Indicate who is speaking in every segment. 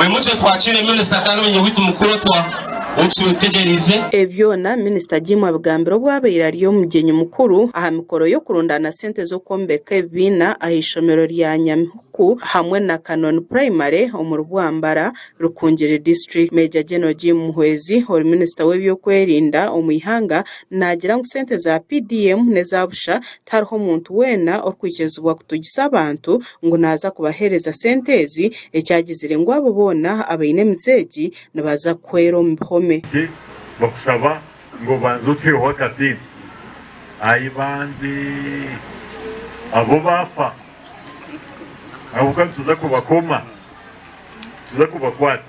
Speaker 1: Mwimukye twakiire Minisita kandi omugyenyi waitu mukuru otwa ou tusiibire tutegyereize.
Speaker 2: Ebi byona Minisita Jim abigambire obu abaire ari omugyenyi mukuru aha mikoro y'okurundaana sente z'okwombeka ebibiina aha ishomero rya Nyamihuku hamwe na Kanoni Primary omuri Bwambara, Rukungiri District. Major General Jim Muhwezi ori Minisita w'eby'okwerinda omu ihanga naagira ngu sente za PDM n'eza busha tihariho muntu weena orikwikirizibwa kutugisa abantu ngu naaza kubaheereza sente ezi, ekyagizire ngu abo boona abaine emize egi nibaza kuhwera omu bihome.
Speaker 3: Bakushaba ngu obanze oteho akasente. Ai bambi abo baafa ahabw'okuba nituza kubakoma, nituza kubakwata.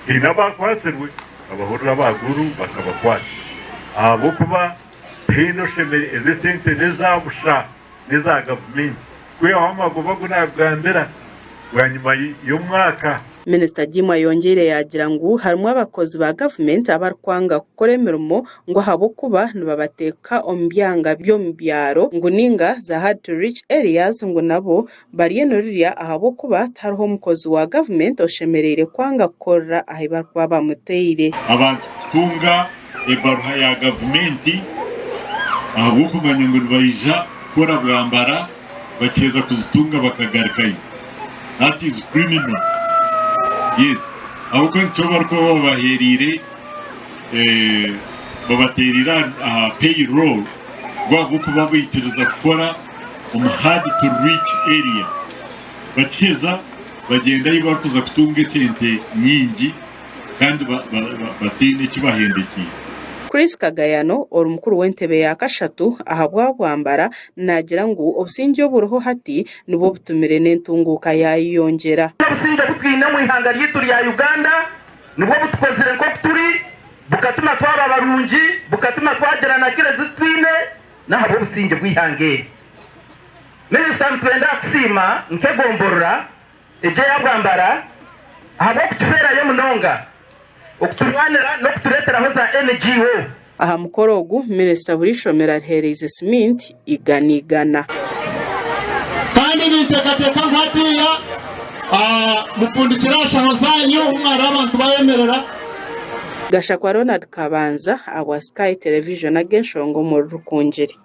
Speaker 3: Haine abaakwatsirwe abahurira abaaguru bakabakwata ahabw'okuba tihaine oshemereire, ezi esente n'eza busha, n'eza gavumenti kwihaho amagoba agu naakugambira bwanyima y'omwaka.
Speaker 2: Minisita Jim ayongyeire yaagira ngu harimu abakozi ba gavumenti abarikwanga kukora emirimo ngu ahabw'okuba nibabateeka omu byanga by'omu byaro ngu ninga za hard to reach areas ngu nabo Bariyo nirirya ahabw'okuba tihariho mukozi wa gavumenti oshemereire kwanga kukorera ahi barikuba bamuteire.
Speaker 3: Abantu kutunga ebaruha ya gavumenti ahabw'okumanya ngu nibaija kukora bwambara bakiheza kuzitunga bakagarukayo. That is criminal. Yes. Ahabw'okuba nikyo barikuba babahereire babatereire aha pay roll ngu ahabw'okuba baikiriza kukora omu hard to reach area bakiheza bagyenda ahu barikuza kutunga esente nyingi kandi bataine eki bahendekiire.
Speaker 2: Chris Kagayano ori mukuru w'entebe ya kashatu ahabwa Bwambara naagira ngu obusingye oburiho hati nibwo butumire n'entunguuka yaayeyongyera.
Speaker 4: Obusingye obu twine omu ihanga ryaitu rya Uganda nibwo butukozire nk'oku turi, bukatuma twaba barungi, bukatuma twagira na kiro ezi twine. N'ahabw'obusingye bw'eihanga eri. Minisita nitwenda kusiima nk'egomborora egi eya Bwambara ahabw'okutufeerayo munonga, okuturwanira n'okutureeteraho za NGO.
Speaker 2: Aha mukoro ogu, minisita buri ishomero ariheereize siminti igana-igana.
Speaker 5: Kandi ninteekateeka ngu hatiiya mupfundikire aha shaho zaanyu obu mwareeba abantu bayemerera.
Speaker 2: Gashakwa Ronald Kabanza ahabwa Sky Television ag'enshonga omuri Rukungiri.